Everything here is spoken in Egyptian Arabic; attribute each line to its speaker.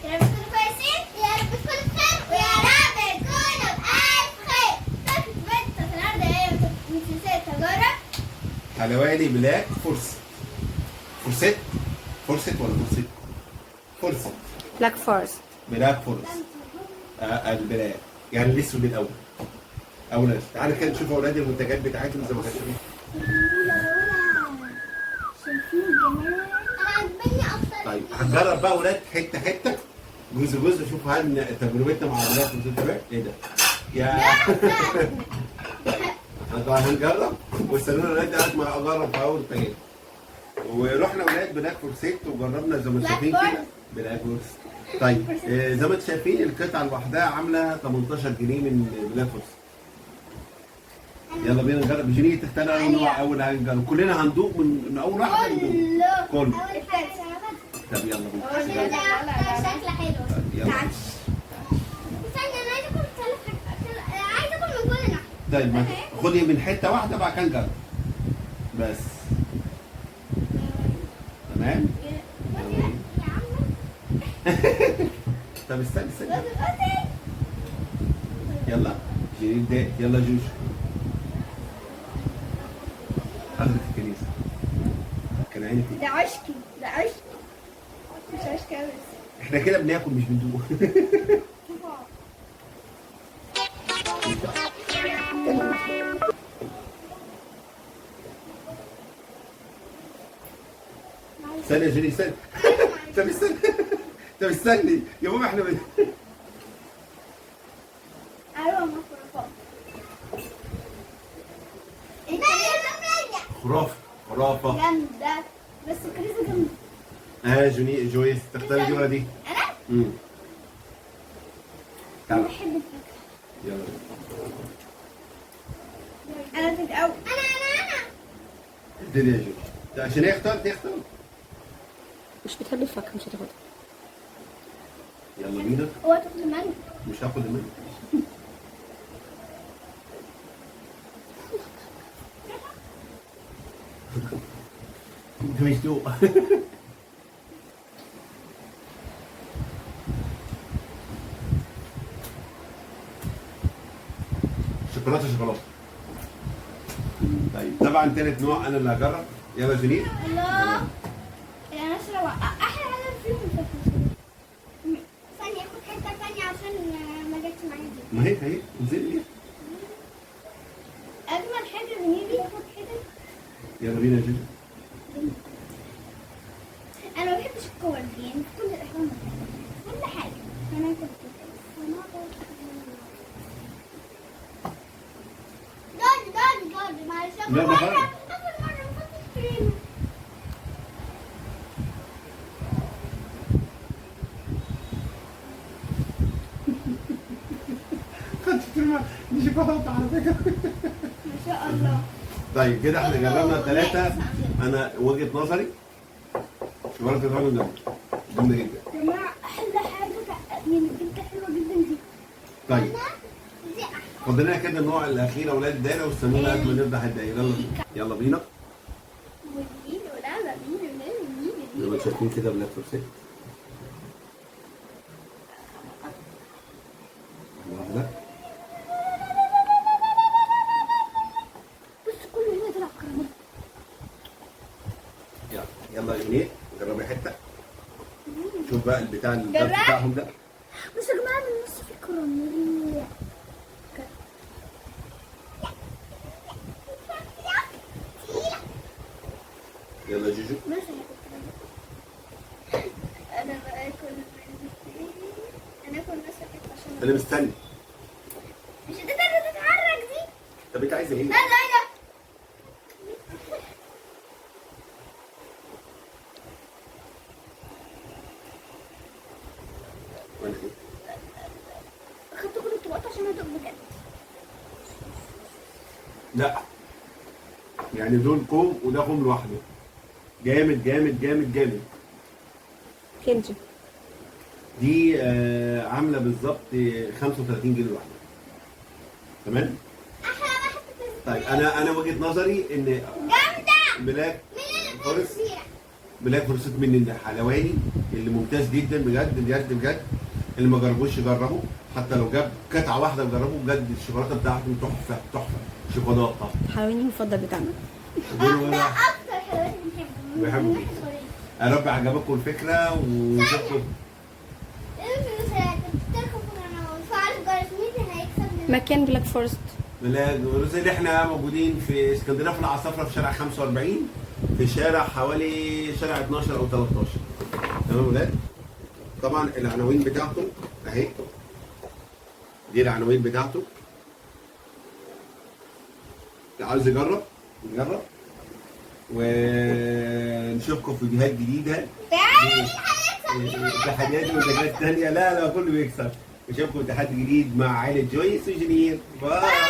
Speaker 1: يا رب تكونوا كويسين، يا رب تكونوا بخير، ويا رب تكونوا بألف خير. فكرة النهارده هي من سلسلة تجارب
Speaker 2: حلواني Black Forest. Forest Forest ولا Forest؟ Forest.
Speaker 3: Black Forest.
Speaker 2: Black Forest، ال black يعني الاسود الاول. اول تعالى كده نشوف اولاد المنتجات بتاعتهم زي ما كانوا شايفين.
Speaker 1: شايفين الجمال؟ انا عجبني اكتر.
Speaker 2: طيب هنجرب بقى اولاد حتة حتة، جزء جزء، شوفوا هل تجربتنا مع Black Forest تمام؟ ايه ده؟ يا طبعا هنجرب، واستنونا اولاد لغاية ما اجرب في اول تجربه. ورحنا اولاد Black Forest وجربنا زي ما انتم شايفين كده Black Forest. طيب زي ما انتم شايفين القطعة لوحدها عامله 18 جنيه من Black Forest. يلا بينا نجرب. جنيه تختار اول نوع، اول حاجة نجرب، كلنا هندوق من اول واحدة هندوق كله.
Speaker 1: اول حاجة.
Speaker 2: طب يلا بينا.
Speaker 1: عشان ده اكتر شكل حلو.
Speaker 2: طيب يلا.
Speaker 1: استنى، انا عايزه اكل ثلاث حاجات، عايزه اكل من كل ناحية.
Speaker 2: طيب ما خدي من حتة واحدة بعد كده نجرب بس. تمام؟
Speaker 1: يا عم.
Speaker 2: طب استني استني، يلا جنين ده، يلا جوج حضرة الكنيسة كان عيني فيه.
Speaker 4: ده عشقي، ده عشقي، مش عشقي أوي بس.
Speaker 2: احنا كده بناكل مش بندوق. استني يا جيني استني. طب استني، طب استني يا ماما، احنا
Speaker 4: ايوه ما خرافات.
Speaker 2: خرافة خرافة.
Speaker 4: جامدة، بس الكريزة جامدة.
Speaker 2: جوني جويس تختاري دي ولا دي؟
Speaker 1: انا
Speaker 2: تعالى.
Speaker 4: بحب الفاكهة.
Speaker 2: يلا.
Speaker 4: انا كنت أول.
Speaker 1: انا
Speaker 2: ابتدي يا جوي. ده عشان هي اختارت، هي اختارت.
Speaker 3: مش بتحب الفاكهة، مش هتاخدها.
Speaker 2: يلا بينا.
Speaker 4: اوعى تاخد المانجا.
Speaker 2: مش هاخد المانجا. انت مش دوق. شوكولاتة شوكولاتة. طيب طبعا تالت نوع انا اللي هجرب. يلا جنين.
Speaker 4: الله، انا اشرب احلى حاجة فيهم الفاكهة.
Speaker 1: ثانية، اخد حتة ثانية عشان ما جاتش معايا دي.
Speaker 2: ما هي هي انزلي ليه؟
Speaker 4: اجمل حاجة فانيلي، اخد حتة.
Speaker 2: يلا بينا يا جنين.
Speaker 4: انا ما بحبش الكور دي، يعني في كل الاحوال ما بحبهاش. كل حاجة انا اكل كده.
Speaker 1: جرب جرب جرب، معلش.
Speaker 2: لا،
Speaker 1: اخر
Speaker 2: ده
Speaker 1: مرة،
Speaker 2: خالص.
Speaker 1: اخر مرة نحط الكريمة.
Speaker 2: خدت كلمة دي شوكولاتة على فكرة.
Speaker 4: ما شاء الله.
Speaker 2: طيب كده احنا جربنا ثلاثة. انا وجهة نظري شوكولاتة الراجل ده جامدة جدا.
Speaker 4: يا جماعة احلى حاجة يعني جدا حلوة جدا دي.
Speaker 2: طيب
Speaker 1: دي احلى.
Speaker 2: فاضل لنا كده النوع الاخير يا اولاد الدايرة، واستنونا قبل ما نفتح الدايرة. يلا بينا يلا بينا.
Speaker 4: والمين ولا لا مين ولا مين.
Speaker 2: زي ما انتم شايفين كده Black Forest. واحدة.
Speaker 4: بص كله هنا طلع كراميل.
Speaker 2: يلا يلا يا جنيه جربي حتة. شوف بقى البتاع الدرس
Speaker 4: جربت؟
Speaker 2: بتاعهم ده.
Speaker 4: بس يا جماعة من النص في كراميل.
Speaker 2: يلا جوجو.
Speaker 4: بس انا باكل، انا اكل بس حتة عشان
Speaker 2: انا مستني.
Speaker 1: مش هتقدر تتحرك دي.
Speaker 2: طب انت عايزه ايه؟
Speaker 1: لا لا لا.
Speaker 2: وانا ايه؟
Speaker 4: اخدت كل الطبقات عشان ادوق بجد.
Speaker 2: لا يعني دول كوم وده كوم لوحده. جامد جامد جامد جامد.
Speaker 3: كنجي
Speaker 2: دي عامله بالظبط 35 جنيه لوحدها. تمام؟
Speaker 1: احلى واحدة.
Speaker 2: طيب انا وجهه نظري ان
Speaker 1: جامدة.
Speaker 2: Black
Speaker 1: مين اللي
Speaker 2: Forest
Speaker 1: فيها؟
Speaker 2: Black Forest من الحلواني اللي ممتاز جدا بجد بجد بجد. اللي ما جربوش يجربه، حتى لو جاب قطعه واحدة وجربه بجد، الشوكولاتة بتاعته تحفة تحفة، شوكولاتة.
Speaker 3: الحلواني المفضل بتاعنا.
Speaker 4: ده اكتر حلويات بنحبه
Speaker 2: بحبه.
Speaker 4: من واحنا صغيرين.
Speaker 2: يا رب عجبكم الفكرة وشوفكم.
Speaker 1: اشتركوا في القناة وفعلوا الجرس. مين اللي هيكسب من
Speaker 3: مكان Black Forest؟
Speaker 2: Black اللي احنا موجودين في اسكندرية في العصافره في شارع 45، في شارع حوالي شارع 12 او 13. تمام يا ولاد؟ طبعا العناوين بتاعته اهي، دي العناوين بتاعته. اللي عاوز يجرب يجرب، ونشوفكم في فيديوهات جديدة.
Speaker 1: تعالى مين هيكسب؟ مين هيكسب؟
Speaker 2: تحديات ومنتجات تانية. لا لا، كله بيكسب. نشوفكم في تحدي جديد مع عائلة جويس وجنير. bye.